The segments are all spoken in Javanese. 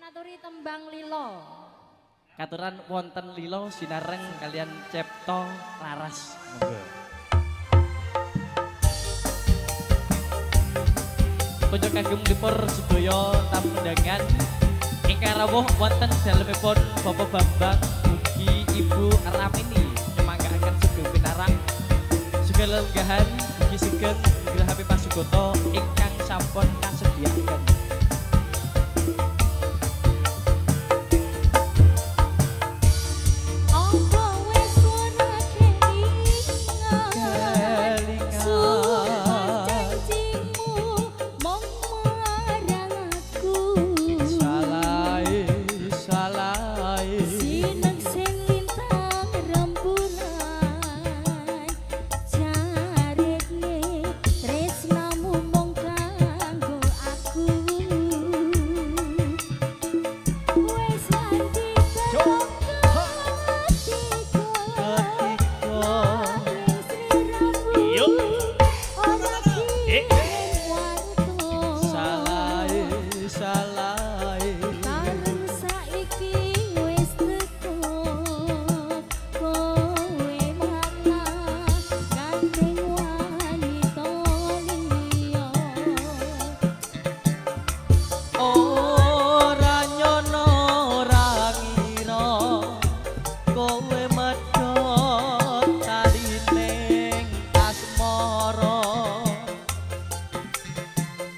Dipunaturi tembang lilo. Katuran wonten lilo sinareng kalian Cipto Laras. Monggo. Kunjuk kagem lipur sedaya tamu undangan ingkang rawuh wonten dalemipun Bapak Bambang ugi Ibu Ramini nyumanggaaken sugeng pinarak sugeng lenggahan ugi sugeng graha pasugoto ingkang sampun kasediaken.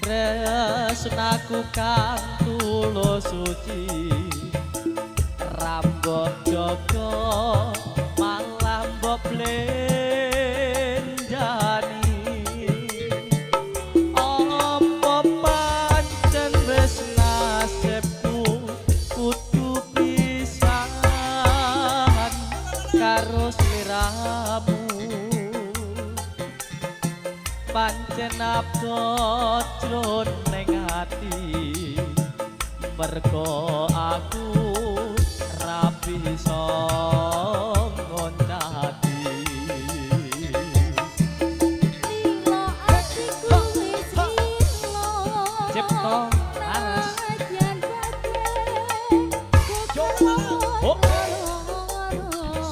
Tresnaku kang tulus suci rambut jaga malah mbok blendani apa pancen wis nasibku kudu pisahan karo sliramu pancen abot jroning ati mergo aku ra bisa ngoncati lilo atiku wis lilo Cipto Laras.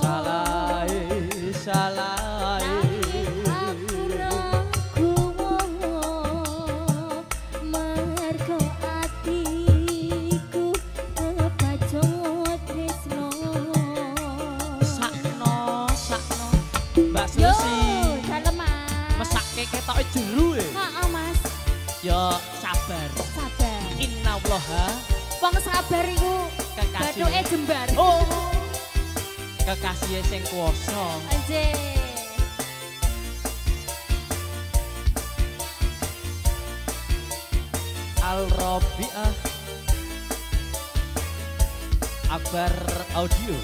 Salahe salahe Mbak Susi. Yo, Mas. Mesake ketoke jeru e. Heeh, Mas. Yo sabar. Sabar. Innallaha. Wong sabar iku bathuke jembar. Oh. Kekasih sing kuwasa. Anjir. Al Robiah Akbar Audio.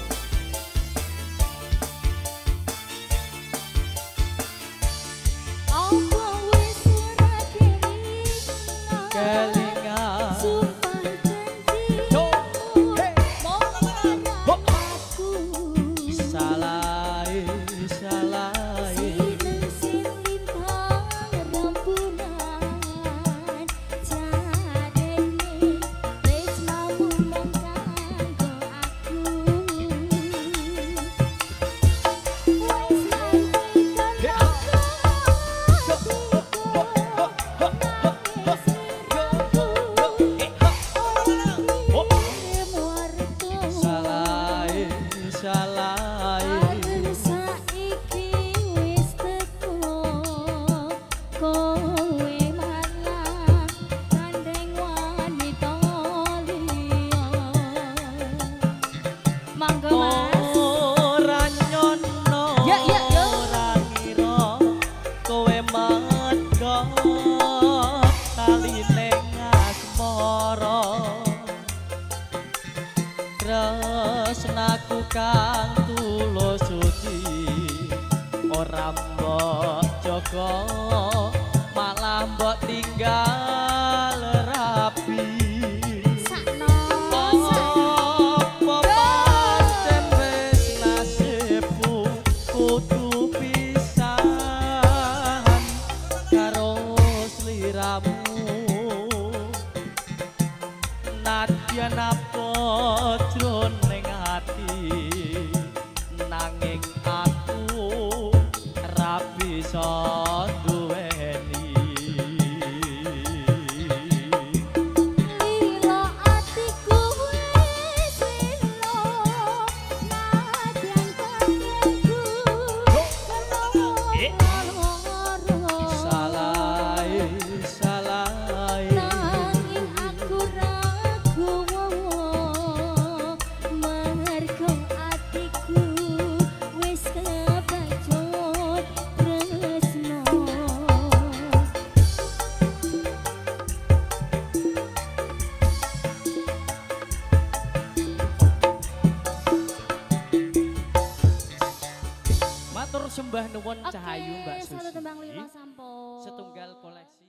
Tresnaku kang tulus suci ora mbok jaga malah mbok tinggal rapi sakno apa pancen wis nasibku kudu pisahan karo sliramu nadyan. Nadyan abot jroning ati, nanging aku ra bisa duweni. Lilo atiku wis lilo, nadyan batinku loro. Salai salai, Nanging aku ragu mergo atiku wis kebacut tresno. Matur sembah nuwun Cahayu Mbak Oke, Susi. satu tembang lima sampun. Setunggal koleksi.